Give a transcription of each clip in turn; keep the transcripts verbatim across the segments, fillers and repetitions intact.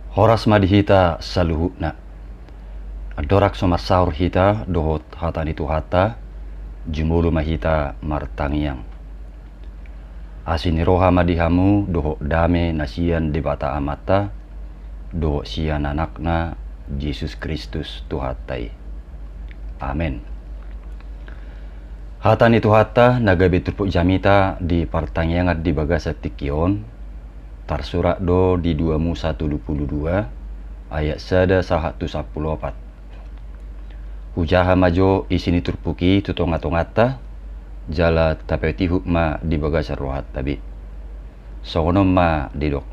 Horas ma di hita saluhutna. Andorang so marsaor hita dohot hata ni Tuhanta, jumolo ma hita martangiang. Asi ni roha ma di hamu dohot dame na sian Debata Amanta, dohot sian Anakna Jesus Kristus Tuhanta i. Amen. Hata ni Tuhanta na gabe turpuk jamita di partangiangan di bagasan tingki on, tarsurat do di dua Musa tolu pulu dua ayat sada sahat tu sampulu opat. Hujaha ma jo isi ni turpuk i tu tonga-tonganta, jala tapaihut ma di bagasan rohanta be. Songon on ma didok.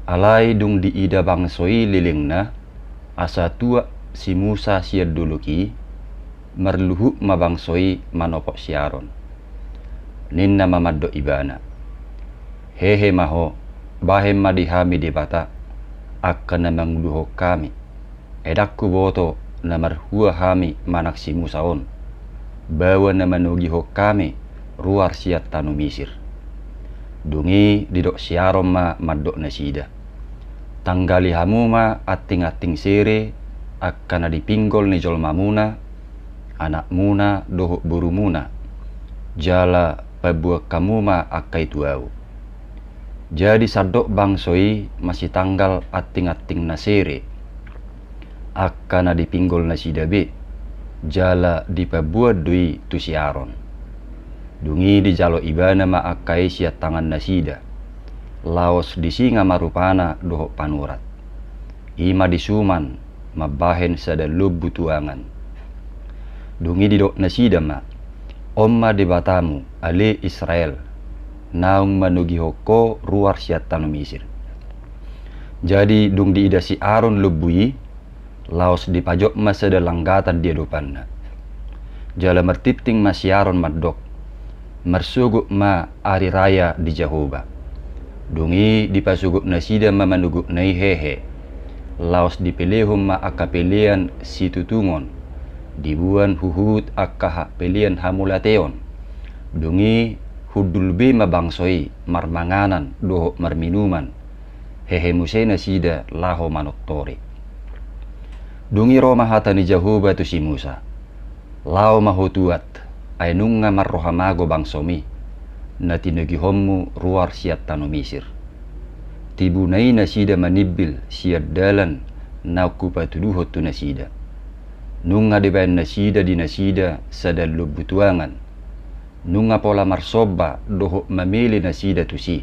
Alai dung diida bangso i lelengna, asa tuat si Musa sian dolok i, marluhut ma bangso i manopot si Aron. Ninna ma mandok ibana. Hehe ma ho, bahen ma di hami Debata, angka na manguluhon hami. Ai ndang huboto na marhua hami manang si Musa on, baoa na manogihon hami ruar sian tano Misir. Dung i didok si Aron ma mandok nasida. Tanggali hamu ma anting-anting sere angka na di pinggol ni jolmamuna, anakmuna dohot borumuna, jala pabuan hamu ma angka i tu ahu. Jadi sandok bangso i masitanggal anting-anting na sere, angka na di pinggol nasida be, jala dipabuan do i tu si Aron. Dung i dijalo ibana ma angka i sian tangan nasida, laos disinga ma rupana dohot panurat. I ma disuman mambahen sada lombu tu angan. Dung i didok nasida ma, on ma Debatamu, ale Israel, naung manogihon ho ruar sian tano Misir. Jadi dung diida si Aron lombu i, laos dipajot ma sada langgatan di adopanna. Jala martinting ma si Aron mandok, marsogot ma ari raya di Jahowa. Dung i dipasogot nasida ma manogotna i hehe. Laos dipelehon ma angka pelean situtungon, diboan huhut angka hak pelean hamauliateon. Dung i hundul be ma bangso i marmanganan dohot marminuman, hehe muse nasida laho manortori. Dung i ro ma hata ni Jahowa tu si Musa. Laho ma ho tuat, ai nunga marroha mago bangsomi, na tinogihonmu ruar sian tano Misir. Tibuna i nasida manimbil sian dalan naung hupatuduhon tu nasida. Nunga dibahen nasida di nasida sada lombu tu angan. Nunga pola marsomba dohot mamele nasida tusi.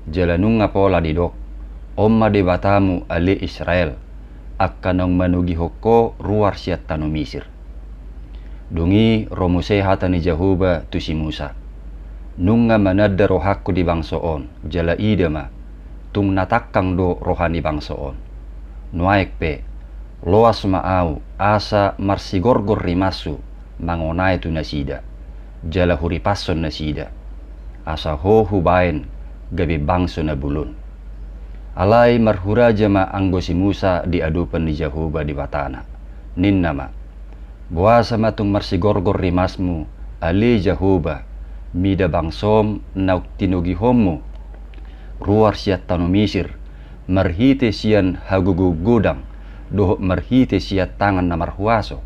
Jala nunga pola didok, on ma Debatamu ale Israel, angka naung manogihon ho ruar sian tano Misir. Dung i ro muse hata ni Jahowa tu si Musa. Nunga mananda rohangku di bangso on, jala ida ma, tung na tangkang do roha ni bangso on. Nuaeng pe, loas ma ahu, asa marsigorgor rimashu, mangonai tu nasida, jala huripashon nasida, asa ho hubahen gabe bangso na bolon. Alai marhuraja ma anggo si Musa di adopan ni Jahowa Debatana. Ninna ma, boasa ma tung marsigorgor rimasmu, ale Jahowa, mida bangsom naung tinogihonmu ruar sian tano Misir, marhite sian hagogoon godang, dohot marhite sian tangan na marhuaso.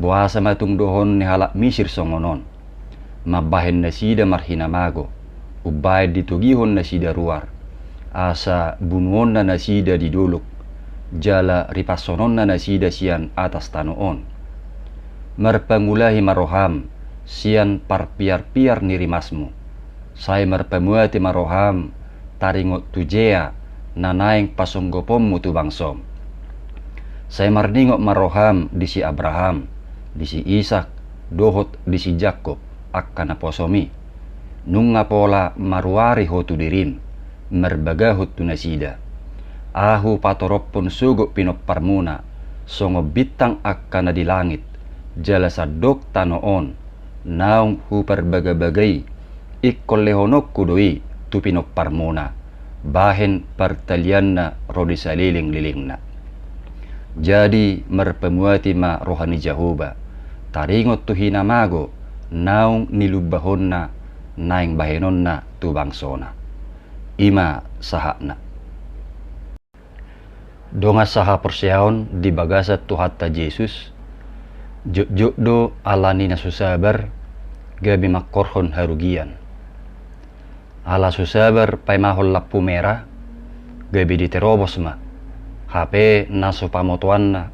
Boasa ma tung dohonon ni halak Misir songon on, mambahen nasida marhinamago, umbahen ditogihon nasida ruar, asa bunuonna nasida di dolok, jala ripashononna nasida sian atas tano on. Marpangulahi ma roham sian parpiarpiar ni rimasmu. Sai marpamuati ma roham taringot tu jea na naeng pasonggoponmu tu bangsom. Sai marningot ma roham di si Abraham, di si Isak, dohot di si Jakob, angka naposomi. Nunga pola maruari ho tu dirim, marbagahon tu nasida. Ahu patorophon sogot pinomparmuna, songon bintang angka na di langit, jala sandok tano on, naung huparbagabaga i, ingkon lehononku do i tu pinomparmuna, bahen partalianna ro di salelenglelengna. Jadi marpamuati ma roha ni Jahowa, taringot tu hinamago naung nilumbahonna naeng bahenonna tu bangsona. I ma sahatna. Dongan sahaporseaon di bagasan Tuhanta Jesus, jotjot do ala ni na so sabar gabe mangkorhon harugian. Ala so sabar paimahon lampu merah, gabe diterobos ma, hape na so pamotoanna,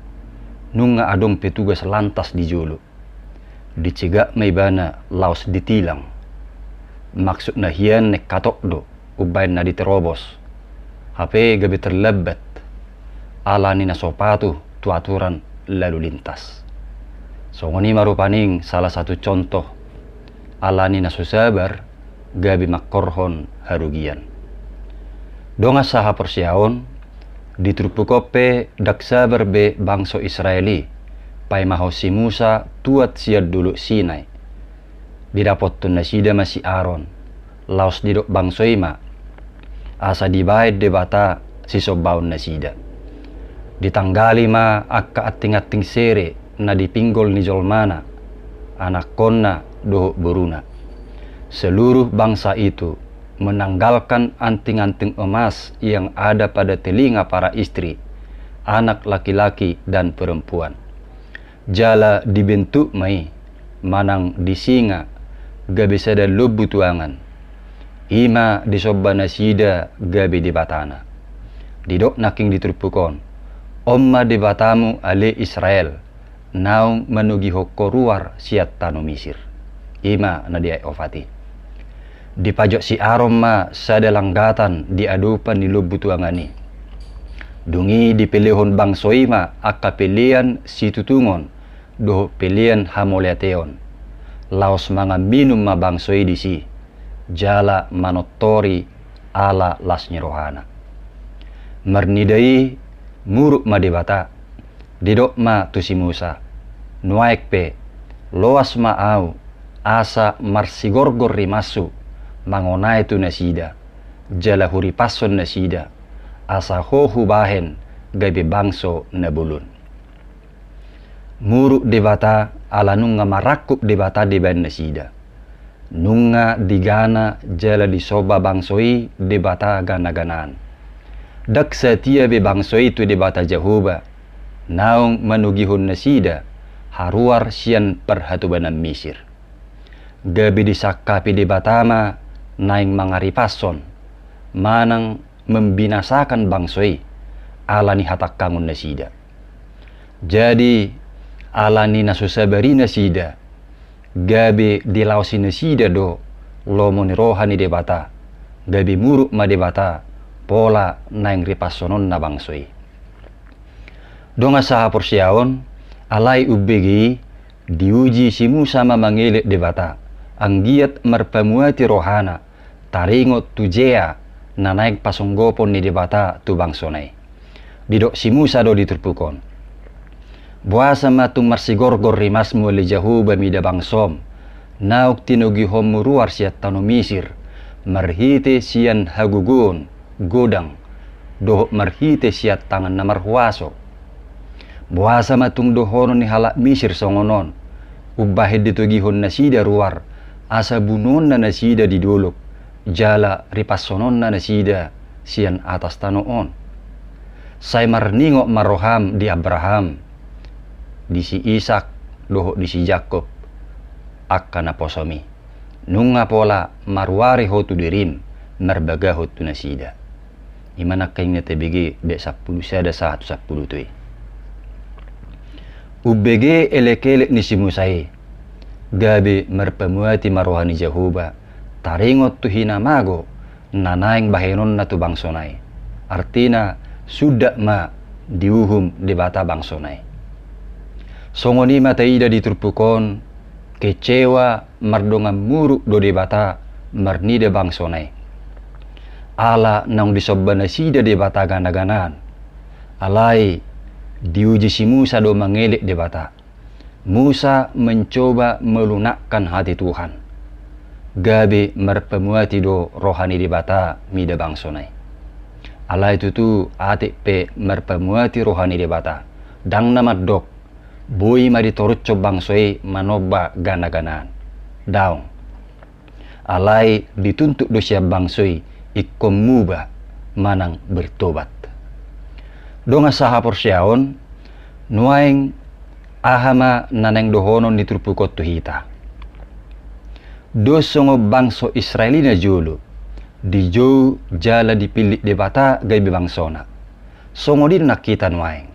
nunga adong petugas lantas di jolo. Dicegak ma ibana laos ditilang. Maksudna hian naeng hatop do umbahen na diterobos, hape gabe terlambat ala ni na so patuh tu aturan lalu lintas. Songon i ma rupani salah satu contoh ala ni na so sabar gabe mangkorhon harugian. Dongan sahaporseaon, di turpuk on pe ndang sabar be bangso Israel i, paimahon si Musa tuat sian dolok Sinai. Didapothon nasida ma si Aron, laos didok bangso i ma, asa dibahen Debata sisombaon nasida. Ditanggali ma angka anting-anting sere na di pinggol ni jolmana, anakkonna dohot boruna. Seluruh bangsa itu menanggalkan anting-anting emas yang ada pada telinga para istri, anak laki-laki dan perempuan. Jala dibentuk ma i manang disinga gabe sada lombu tuangan. I ma disomba nasida gabe debatana. Didok nangkin di turpuk on, on ma Debatamu ale Israel, naung manogihon ho ruar sian tano Misir. I ma na di ayat opat i. Dipajot si Aron ma sada langgatan di adopan ni lombu tuangan i. Dung i dipelehon bangso i ma angka pelean situtungon dohot pelean hamauliateon. Laos mangan minum ma bangso i disi, jala manortor i ala las ni rohana. Marnida i muruk ma Debata, didok ma tu si Musa, nuaeng pe, loas ma ahu, asa marsigorgor rimashu mangonai tu nasida, jala huripashon nasida, asa ho hubahen gabe bangso na bolon. Muruk Debata ala nunga marangkup Debata dibahen nasida. Nunga digana jala disomba bangso i debata gana-ganaan. Ndang satia be bangso i tu Debata Jahowa, naung manogihon nasida haruar sian parhatobanan Misir. Gabe disangkapi Debata ma naeng mangaripashon, manang mambinasakan bangso i, ala ni hatangkangon nasida. Jadi, ala ni na so sabar i nasida, gabe dilaosi nasida do lomo ni roha ni Debata, gabe muruk ma Debata, pola naeng ripashononna bangso i. Dongan sahaporseaon, alai umbege i, diuji si Musa ma mangelek Debata, anggiat marpamuati rohana, taringot tu jea na naeng pasunggopon ni Debata tu bangsona i. Didok si Musa do di turpuk on. Boasa ma tung marsigorgor rimasmu ale Jahowa mida bangsom, naung tinogihonmu ruar sian tano Misir, marhite sian hagogoon, godang, dohot marhite sian tangan na marhuaso. Boasa ma tung dohonon ni halak Misir songon on, umbahen ditogihon nasida ruar, asa bunuonna nasida di dolok, jala ripashononna nasida sian atas tano on. Sai marningot ma roham di Abraham, di si Isak, dohot di si Jakob, angka naposom i. Nunga pola maruari ho tu dirim, marbagahon tu nasida. I ma nangkaning na tabege di ayat sampulu sada sahat tu sampulu tolu i. Umbege elek-elek ni si Musa i, gabe marpamuati ma roha ni Jahowa, taringot tu hinamago na naeng bahenonna tu bangsona i. Artina, sundat ma diuhum Debata bangsona i. Songon i ma taida di turpuk on, kecewa mardongan muruk do Debata marnida bangsona i. Ala naung disomba nasida debata gana-ganaan. Alai diuji si Musa do mangelek Debata. Musa mencoba melunakkan hati Tuhan. Gabe marpamuati do roha ni Debata mida bangsona i. Alai tutu atik pe marpamuati roha ni Debata. Ndang na mandok, boi ma ditorushon bangso i manomba gana-ganaan. Daong. Alai dituntut do sian bangso i ingkon muba manang bertobat. Dongan sahaporseaon, nuaeng aha ma na naeng dohonon ni turpuk on tu hita? Dos songon bangso Israel i na jolo, dijou jala dipillit Debata gabe bangsona. Songon i nang hita nuaeng,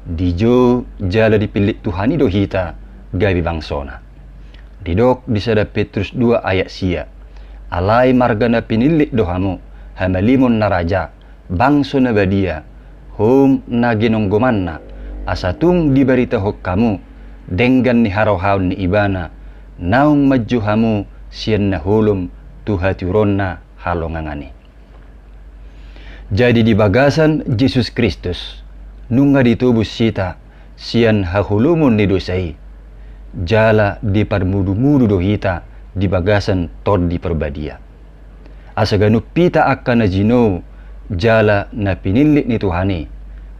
dijou jala dipillit Tuhan i do hita gabe bangsona. Didok di sada Petrus dua ayat sia, alai marga na pinillit do hamu, hamalimon na raja, bangso na badia, houm na ginonggomanna, asa tung dibaritahon hamu denggan ni harohaon ni Ibana, naung manjou hamu sian na holom tu hatiuronna halongangan i. Jadi di bagasan Jesus Kristus, nunga ditobus hita sian haholomon ni dosa i, jala diparmudumudu do hita di bagasan Tondi Parbadia. Asa ganup hita angka na jinou jala na pinillit ni Tuhan i,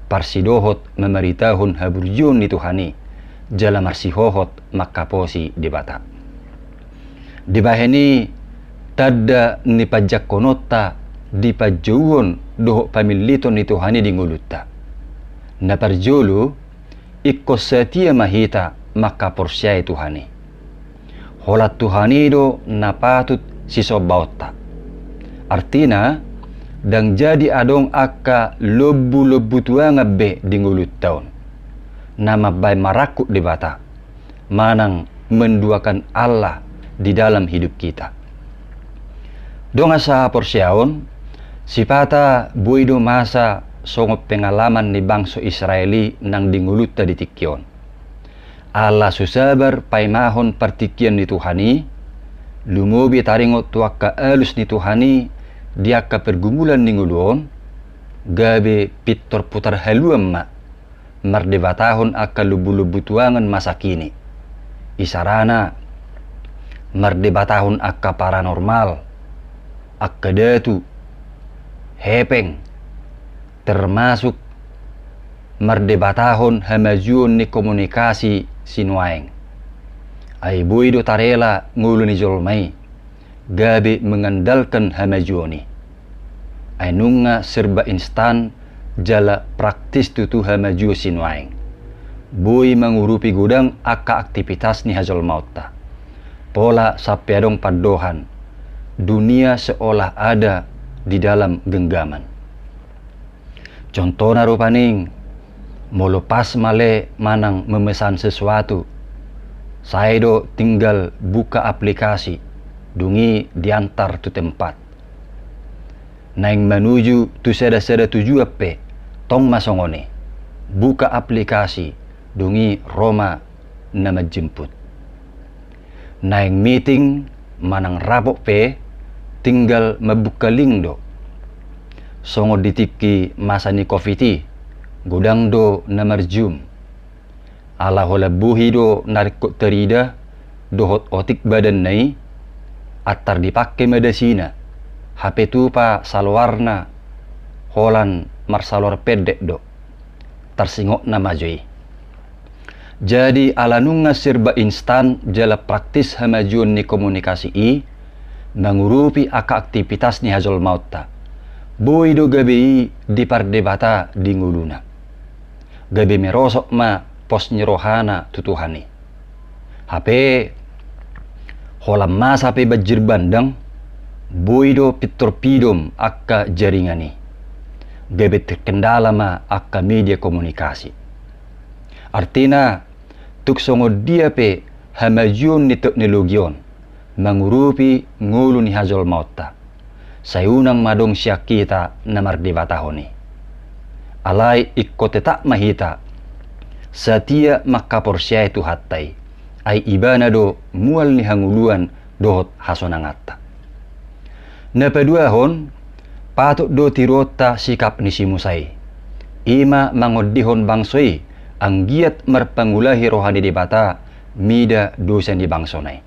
parsidohot mamaritahon haburjuon ni Tuhan i, jala marsihohot mangkaposi Debata. Dibahen i tanda ni panjangkononta di panjouon dohot pamilliton ni Tuhan i di ngolunta. Na parjolo, ingkon satia ma hita mangkaporseai Tuhan i. Holan Tuhan i do na patut sisombaonta. Artina, ndang jadi adong angka lombu-lombu tuangan be di ngolunta on, na mambahen marangkup Debata manang menduakan Allah di dalam hidup kita. Dongan sahaporseaon, sipata boi do masa songon pengalaman ni bangso Israel i nang di ngolunta di tingki on. Ala so sabar paimahon partingkian ni Tuhan i, lumobi taringot tu angka alus ni Tuhan i di angka pergumulan ni ngolu on, gabe pintor putar haluan ma mardebatahon angka lombu-lombu tuangan masa kini. Isarana, mardebatahon angka paranormal, angka datu, hepeng, termasuk mardebatahon hamajuon ni komunikasi sinuaeng. Ai boi do tarela ngolu ni jolma i gabe mengandalkan hamajuon i. Ai nunga serba instan jala praktis tutu hamajuon sinuaeng. Boi mangurupi godang angka aktivitas ni hajolmaonta. Pola sampe adong pandohan, dunia seolah ada di dalam genggaman. Contona rupani, molo pas male manang memesan sesuatu, sai do tinggal buka aplikasi, dung i diantar tu tempat. Naeng manuju tu sada-sada tujuan pe, tong ma songon i, buka aplikasi, dung i ro ma na manjemput. Naeng meeting manang rapot pe, tinggal mambuka link do. Songon di tingki masa ni covid i, godang do na mar-Zoom. Ala holan bohi do na ringkot tarida dohot otik badanna i, antar dipangke ma dasina, hape tupa saloarna holan marsaloar pendek do. Tarsingotna ma jo i. Jadi ala nunga serba instan jala praktis hamajuon ni komunikasi i mangurupi angka aktivitas ni hajolmaonta, boi do gabe i dipardebata di ngoluna. Gabe merosot ma pos ni rohana tu Tuhan i. Hape holan masa pe banjir bandang, boi do pintor pidom angka jaringan i. Gabe terkendala ma angka media komunikasi. Artina, tung songon dia pe hamajuon ni teknologi on mangurupi ngolu ni hajolmaonta, sai unang ma adong sian hita na mardebatahon i. Alai ingkon tetap ma hita satia mangkaporseai Tuhanta i, ai Ibana do mual ni hangoluan dohot hasonanganta. Na paduahon, patut do tiruonta sikap ni si Musa i. I ma mangondihon bangso i anggiat marpangulahi roha ni Debata mida dosa ni bangsona i.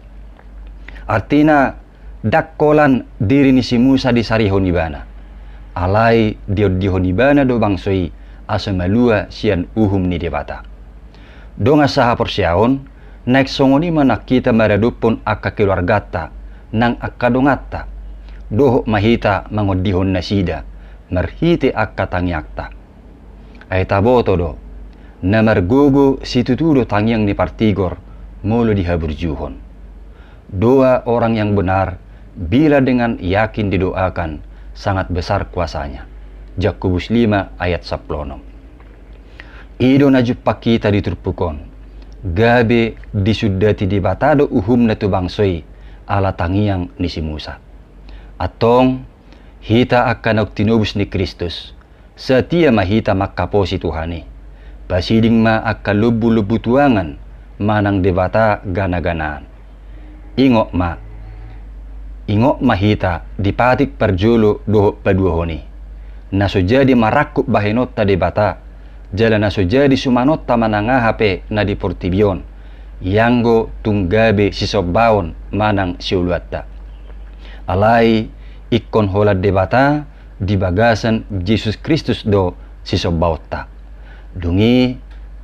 Artina, ndang holan diri ni si Musa disarihon Ibana, alai diondihon Ibana do bangso i asa malua sian uhum ni Debata. Dongan sahaporseaon, naeng songon i ma nang hita maradophon angka keluarganta nang angka donganta, dohot ma hita mangondihon nasida marhite angka tangiangta. Ai taboto do, na margogo situtu do tangiang ni partigor molo dihaburjuhon. Doa orang yang benar bila dengan yakin didoakan sangat besar kuasanya. Jakobus lima ayat sampulu onom. I do na jumpang hita di turpuk on, gabe disundati Debata do uhumna tu bangso i ala tangiang ni si Musa. Antong, hita angka naung tinobus ni Kristus, satia ma hita mangkaposi Tuhan i. Pasiding ma angka lombu-lombu tuangan manang debata gana-ganaan. Ingot ma, ingot ma hita di patik parjolo dohot paduahon i, na so jadi marangkup bahenonta Debata, jala na so jadi sumanonta manang aha pe na di portibi on, ianggo tung gabe sisombaon manang sioloanta. Alai ingkon holan Debata di bagasan Jesus Kristus do sisombaonta. Dung i,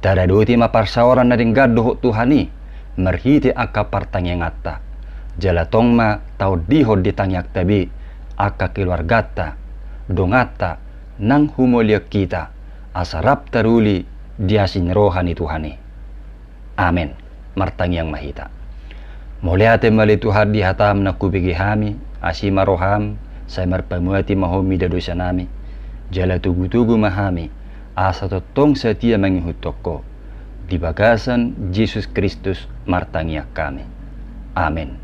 taradoti ma parsaoran na denggan dohot Tuhan i marhite angka partangianganta. Jala tong ma taondihon di tangiangta be angka keluarganta, donganta, nang humaliang hita, asa rap taruli di asi ni roha ni Tuhan i. Amen. Martangiang ma hita. Mauliate ma ale Tuhan di hataM na hubege hami, asi ma rohaM, sai marpamuati ma Ho mida dosanami, jala togu-togu ma hami, asa tongtong satia mangihuthon Ho. Di bagasan Jesus Kristus martangiang hami. Amen.